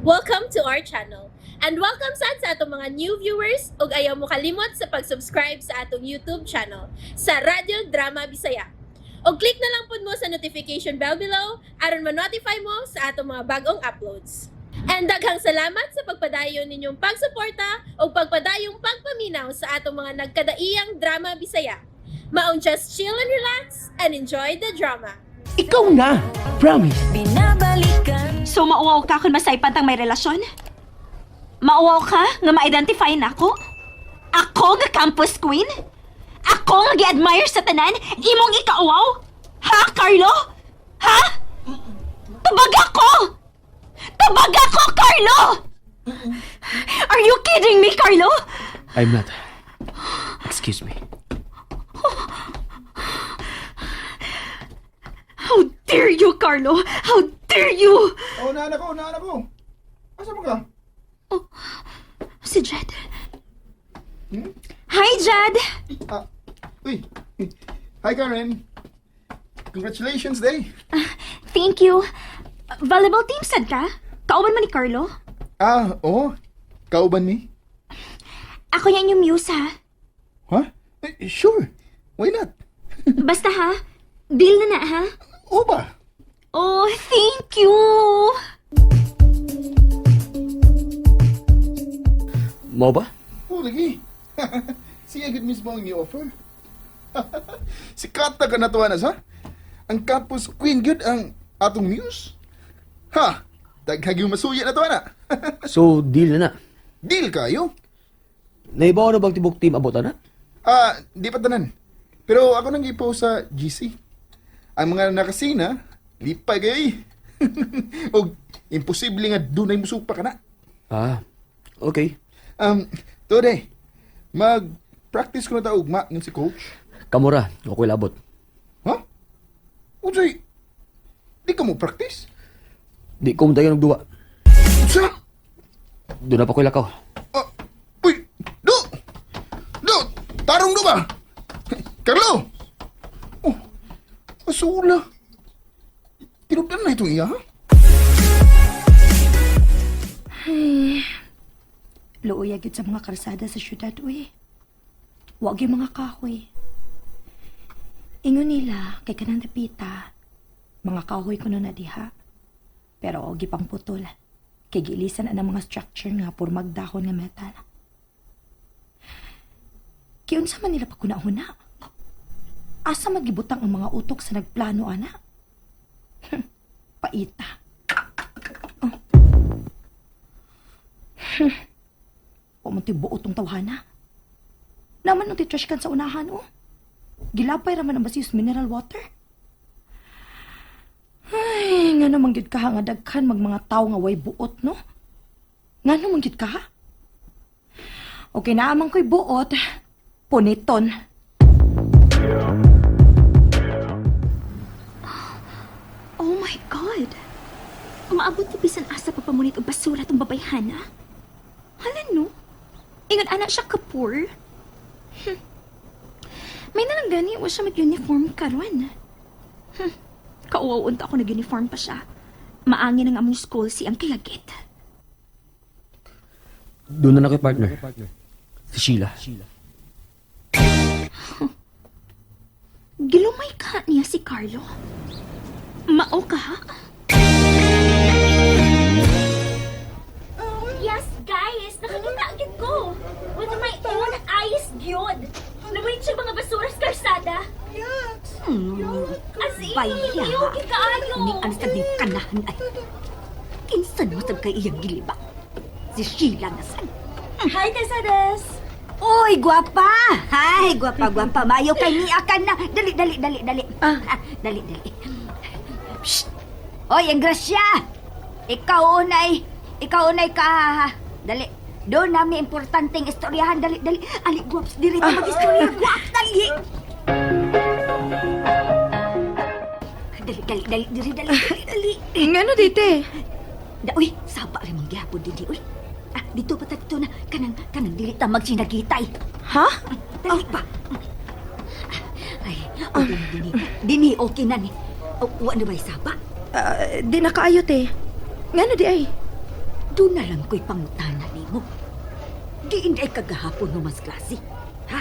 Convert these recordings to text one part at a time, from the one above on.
Welcome to our channel. And welcome sad sa atong mga new viewers ug ayaw mo kalimot sa pag-subscribe sa atong YouTube channel sa Radyo Drama Bisaya. Og click na lang pud mo sa notification bell below aron ma-notify mo sa atong mga bagong uploads. And daghang salamat sa pagpadayon ninyong pagsuporta ug pagpadayong pagpaminaw sa atong mga nagkadaiyang drama Bisaya. Maong just chill and relax and enjoy the drama. Ikaw na! Promise! Binabalikan. So mauwaw ka kung masaypan tang may relasyon? Mauwaw ka nga ma-identify na ako? Ako nga campus queen? Ako nga gi-admire sa tanan? Imong ikauwaw? Ha, Carlo? Ha? Tubag ako! Tubag ako, Carlo! Are you kidding me, Carlo? I'm not. Excuse me. How dare you, Carlo? How dare you? Oh, naan ako, naan ako. Asa mo ka? Si Jed. Hi, Jed! Ah, uy. Hi, Karen. Congratulations, day. Thank you. Volleyball team sad ka? Kauban man ni Carlo? Ah, oo. Kauban ni? Ako yan yung muse, ha? Huh? Eh, sure. Why not? Basta ha? Deal na na, ha? Oo ba? Oh, thank you! Mo ba? Oo, lagi. Siya good mismo ang new offer. Sikat na ka natuwa na sa? Ang campus queen good ang atong muse. Ha! Daghag yung masuya na to na. So, deal na na. Deal kayo? Naibaw na bang tibok team abot na? Ah, di pa tanan. Pero ako nang ipo sa GC. Ang mga nakasina, lipay kayo eh. Og imposible nga dunay musupa ka na. Ah, okay. Today, mag-practice ko na ta ugma ng si coach. Kamura, okay labot. Ha? Unsay? Di ka mo practice? Di ko dayon og duwa. Unsa? Doon na pa ko'y lakaw. Ah, uy, do! Do! Tarong do ba? Carlo! Oh, asula. Tinugdan na itong iya, ha? Luoy gyud sa mga karsada sa syudad, uy. Wa gyud mga kahoy. Ingon nila kay kanang dapita, mga kahoy kuno na diha. Pero gipang putol. Kay giilisan ang mga structure nga purmag dahon nga metal. Kiunsa man nila pagkunahuna? Asa man gibutang ang mga utok sa nagplano ana? Paita. Oh. Wa man to'y buot tong tawhana. Naman nung trash can sa unahan, oh. Gilapay raman ang basiyos mineral water. Ay, nga naman gyud ka nga daghan mag mga tao nga way buot, no? Nga naman gyud ka ha? Okay na amang ko'y buot. Puniton. Oh my God! Maabot ni bisan asa pa pamunit og basura tong babayhana. Hala no? Ingon ana siya kapur. May nalang gani wa siya mag-uniform karon. Kauwaw unta ako nag-uniform pa siya. Maangin ang among school si ang kayagit. Doon na na ko'y partner. Si Sheila. Gilumay ka niya si Carlo. Mao ka ha? Yes, guys! Nakakita agad ko! With my own eyes, gyud! Namunit siya mga basura sa karsada. As in, Baya. ew, kaayo! Ni ang sabing kanahan ay. Kinsa mo sab kay iyang gilibak. Si Sheila na sad. Hi, Tesadas! Uy, gwapa! Hi, gwapa, gwapa. Maayo kay niya ka na. Dali, dali, dali, dali. Ah. Dali, dali. Psst! Oy, ang grasya! Ikaw unay. Ikaw unay ka. Ha. Dali. Doon nami importanteng istoryahan. Dali, dali. Ali, guwaps, diri ta mag-istorya. Guwaps, dali! Dali, dali, dali, diri, dali, dali, dali. Ngano dite? Da, uy, saba rin mong gihapon din uy. Ah, dito pa ta dito na. Kanang, kanang dili ta magsinagitay. Ha? Dali pa. Ay, oh, dini, dini. Dini, okay na ni. Oh, wa na ba'y saba? Di na kaayo, te. Ngano di ay? Doon na lang ko'y pangutana nimo. Di inday kagahapon no mas klase. Ha?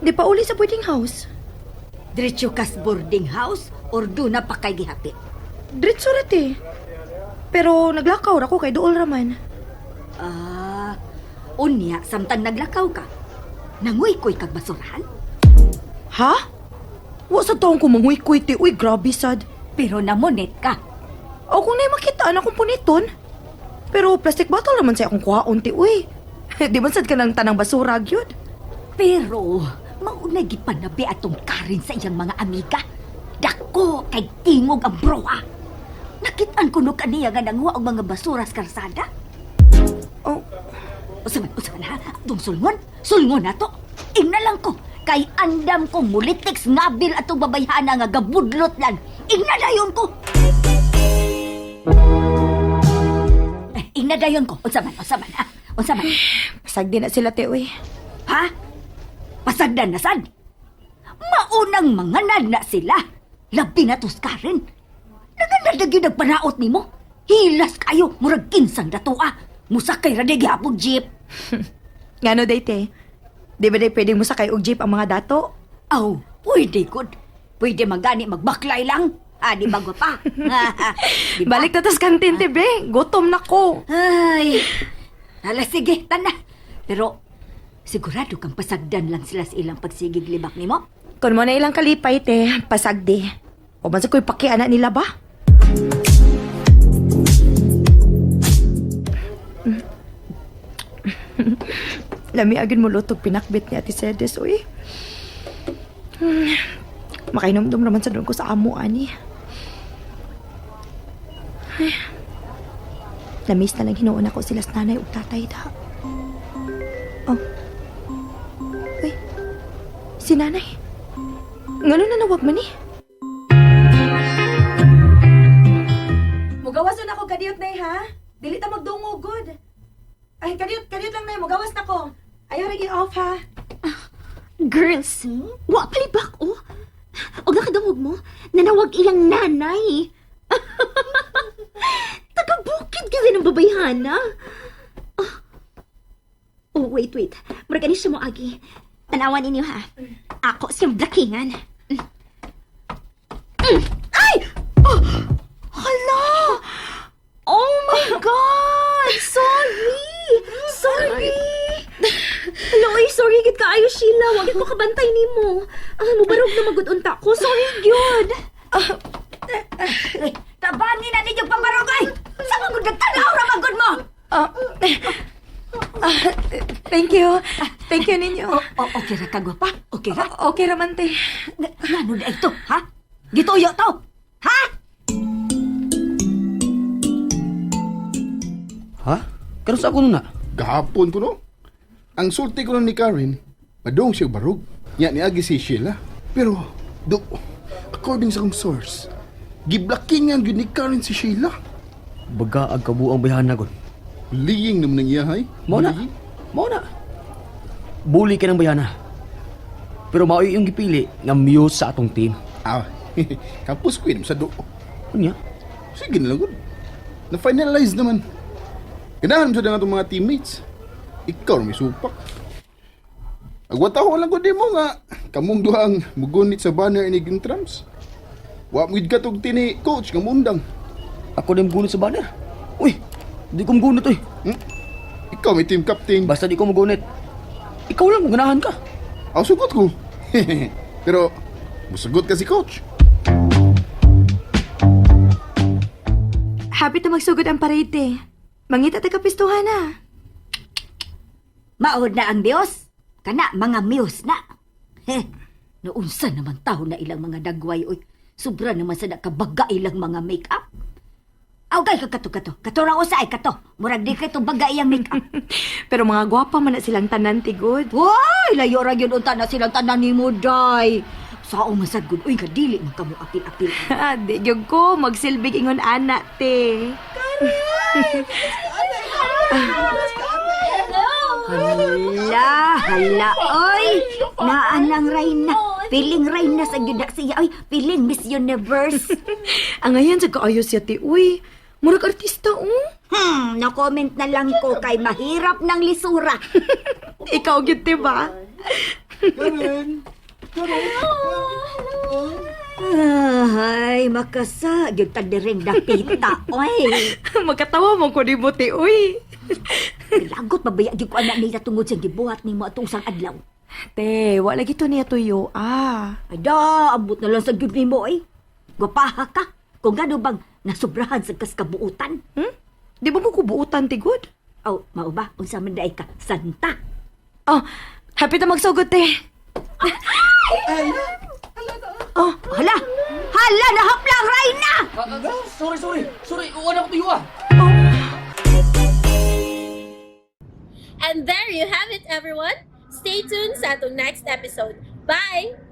Di pa uli sa boarding house. Diretso kas boarding house or doon na pa kay gihapit? Diretso ra te. Pero naglakaw ra ko kay duol ra man. Ah, unya samtang naglakaw ka. Nanguy-kuy kag basurahan? Ha? Wa sa taong ko manguy-kuy te. Uy, grabe sad. Pero namonit ka. O kung nay makita na akong puniton. Pero plastic bottle naman sa akong kuhaon te. Uy. Di man sad ka ng tanang basura gyud. Pero mauna gipanabi atong Karen sa iyang mga amiga. Dako kay tingog ang broha. Nakitaan ko no kaniya nga nanguha og mga basura sa karsada. Oh, Usa man ha? Atong sulngon? Sulngon na to. Ingna lang ko. Kay andam ko mulitiks ngabil atong babayhana nga gabudlot lang. Ingna dayon ko. Eh, ingna dayon ko. Unsa man ha? Unsa man? pasag din na sila te uy. Ha? Pasagdan na sad. Maunang manganad na sila. Labi na tos Karen. Naganad na gyud ang panaot nimo. Hilas kayo, murag kinsang datua. Musakay ra di gihapon jeep. Ngano day te? Di ba day pwedeng mosakay og jeep ang mga dato? Aw, pwede gud. Pwede magani magbaklay lang. Ah, di ba pa? Di ba? Balik na tas kantin te be. Gutom na ko. Ay, ala sige, tana. Pero sigurado kang pasagdan lang sila sa ilang pagsigig libak nimo. Kun mo na ilang kalipay te, pasagdi. O man sa ko'y pakiana nila ba? Lami agin mo lutog pinakbit ni Ate Sedes, uy. Makainomdom naman sa doon ko sa amo, ani. Ay. Namiss na lang hinuon ako sila sa nanay ug tatay da. Oh. Uy. Si nanay. Ngano na nawag man eh? Mugawas na ako kadiyot nay ha. Dili ta magdungog good. Ay kadiyot, kadiyot lang nay, mugawas na ko. Ayaw ra off ha. Girls, wa palibak oh. Og nakadungog mo, nanawag ilang nanay. Taga-bukid gyud ng babayhana. Oh. Oh, wait, wait. Murag ani siya mo agi. Tanawan ninyo ha. Ako siyang blakingan. Mm. Mm. Ay! Oh! Hala! Oh my God! Sorry! Sorry! Hello, ay, sorry gid kaayo Sheila. Wa gid ko kabantay nimo. Ah, mubarog na magud unta ko. Sorry gyud. Ay, tabangin na ninyo pambarugay! Sa mga nagtanaw ra magud mo! Ah, ah, thank you. Thank you ninyo. Oh, okay ra ka, gwapa? Okay ra? Okay raman te. Ngano na ito, ha? Gituyo to! Ha? Ha? Karon sa ako nun na. Gahapon ko no. Ang sulti ko nun ni Karen, madung siya barog. Nya ni agi si Sheila. Pero, do, according sa akong source, giblakingan gyud ni Karen si Sheila. Baga ag kabuang bayhana gud. Liying naman ang iyahay. Mao na. Liying. Mao na. Buli ka ng bayhana. Pero mao yung gipili nga muse sa atong team. Ah, campus queen sa do. Unya? Sige na lang gud. Na-finalize naman. Ganahan sa atong mga teammates. Ikaw ra may supak. Agwata ko lang gud mo nga kamong duha ang mugunit sa banner ni Gintrams. Wa mo gid katog tini coach nga mundang. Ako din gunit sa banner. Uy, di ko mugunit uy. Hmm? Ikaw may team captain. Basta di ko mugunit. Ikaw lang, ganahan ka. Aw sugot ko. Pero musugot ka si coach. Happy ta magsugod ang parade te. Mangita ta kapistuhan na. Maod na ang Diyos. Kana, mga muse na. Heh, naunsa naman tao na ilang mga dagway, oy. Sobra naman sa nakabaga ilang mga make-up. Aw, kay kato, kato. Kato ra usa ay kato. Murag di kay baga iyang make-up. Pero mga gwapa man na silang tanan ti good. Hoy, layo ra gyud unta na silang tanan nimo, day. Sao man sad gud, uy, kadili man kamo apil-apil. Ah, di gyud ko magsilbig ingon ana te. Hala, hala, oy. Naanang Reyna. Feeling Reyna sa gyud na siya, oy. Feeling Miss Universe. Ang ngayon sa kaayo siya te. Uy, murag artista oh. Naku. Magpa-comment na lang ko kay mahirap ng lisura. Ikaw gyud, te ba? Karen! Karen! Ay, makasa. Gyud tagdiring dapita. Oy, Magkatawa mo ko nimo, te, uy. Lagot mabaya gyud ko anak nila tungod sa gibuhat nimo atong usang adlaw. Te, wala gito niya tuyo, ah. Ay da, ambot na lang sa gyud nimo eh. Gwapaha ka. Kung gano bang nasubrahan sa kaskabuutan. Hmm? Di ba mo kubuutan, te, good? Aw, mao ba? Unsa man daay ka? Santa. Oh, happy na magsugod, te. Oh, hala! Hala, nahaplang Rayna! Sorry, sorry. Sorry, uwan ako tuyo ah. And there you have it, everyone. Stay tuned sa atong next episode. Bye!